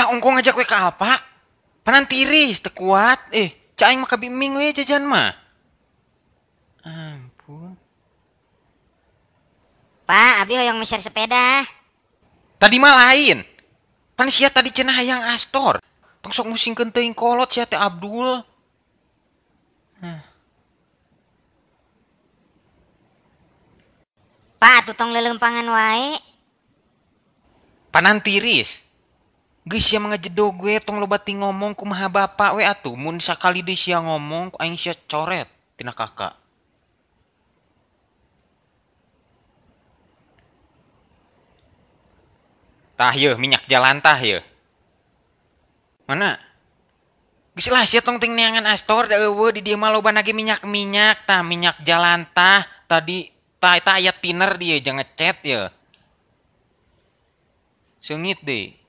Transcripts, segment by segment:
Ah ongko ngajak we ka Alfa. Panan tiris teu kuat. Cak aing mah kabiming we jajan mah. Ampun. Pak, abi hoyong meser sepeda. Tadi mah lain. Pan sia tadi cenah hayang Astor. Tong sok musingkeun teuing kolot sia teh Abdul. Pak, atuh tong leuleumpangan wae. Panan tiris. Geus sia mah ngajedog we tong loba ti ngomong kumaha bapak we atuh. Mun sakali deui sia ngomong ku aing sia coret tina kakak. Tah yeuh minyak jalan tah yeuh. Mana? Geus lah sia tong ting neangan Astor da eueuh di dieu mah loba nage minyak-minyak tah minyak jalan tah tadi tah eta aya tiner dieu jeung ngecet yeuh. Seungit deui.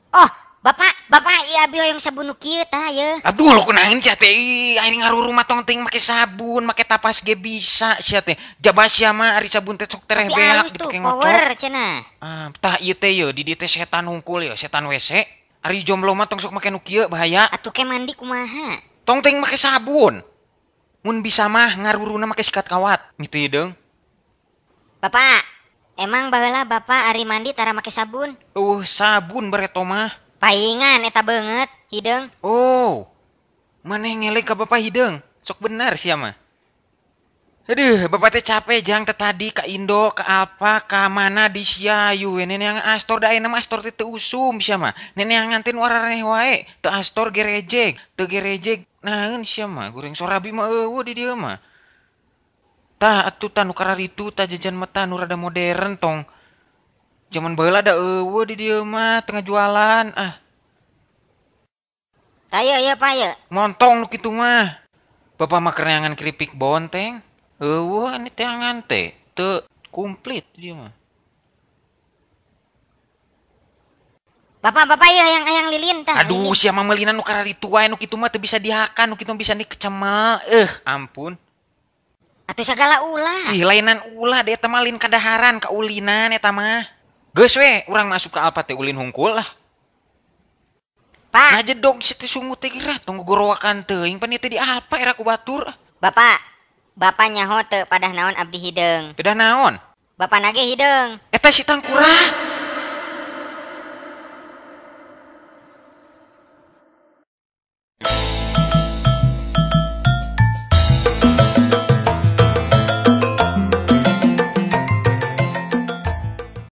Oh, bapak, bapak ieu abi hoyong sabun nu kieu tah yeuh. Aduh, lo kunaon sia teh? Ih, aing ngarurumah tong ting make sabun, make tapas ge bisa sia teh. Jaba sia mah ari sabun teh sok tereh Tapi beak halus tuh, dipake ngocok. Power cenah. Ah, tah ieu teh yeuh, di dieu teh setan hungkul yeuh, setan WC. Ari jomblo mah tong sok make nu kieu bahaya. Atuh ke mandi kumaha? Tong ting make sabun. Mun bisa mah ngaruruna make sikat kawat. Gitu ieu deung. Bapak, emang baheula bapak ari mandi tara make sabun? Eueuh sabun bareto mah. Paingan eta beungeut hideung. Oh. Maneh ngelek ka bapak hideung. Sok bener sia mah. Aduh, bapak teh capek jang teh tadi ka Indo, ka Alfa, ka mana di sia ayu we neneangan Astor da ayeuna mah Astor teh teu usum sia mah. Neneangan teh nu araraneh wae, teu Astor gerejeg, teu gerejeg naeun sia mah, goreng sorabi mah eueuh di dieu mah. Tah atuh tah nu kararitu tah jajan mah tah nu rada modern tong. Jaman baheula da eueuh di dieu mah tengah jualan ah. Tah ieu ieu Pak ieu. Montong nu kitu mah. Bapak mah keur neangan keripik bonteng. Eueuh ini teangan teh teu komplit di dieu mah. Bapak, bapak ieu hayang lilin tah. Aduh, sia mah meulinan nu kararitu wae nu kitu mah teu bisa dihakan, nu kitu mah bisa dikecemal. Ampun. Atuh sagala ulah. Ih, lainan ulah da eta mah lain kadaharan, kaulinan eta mah. Geus we, urang masuk ke Alfa teh ulin hungkul lah. Pak. Ngajedog si teh sungut teh geura tong gogorowakan teuing pan ieu teh di Alfa era ku batur. Bapak, bapak nyaho teu padah naon abdi hideung. Pedah naon? Bapak nage hideung. Eta si tangkurah.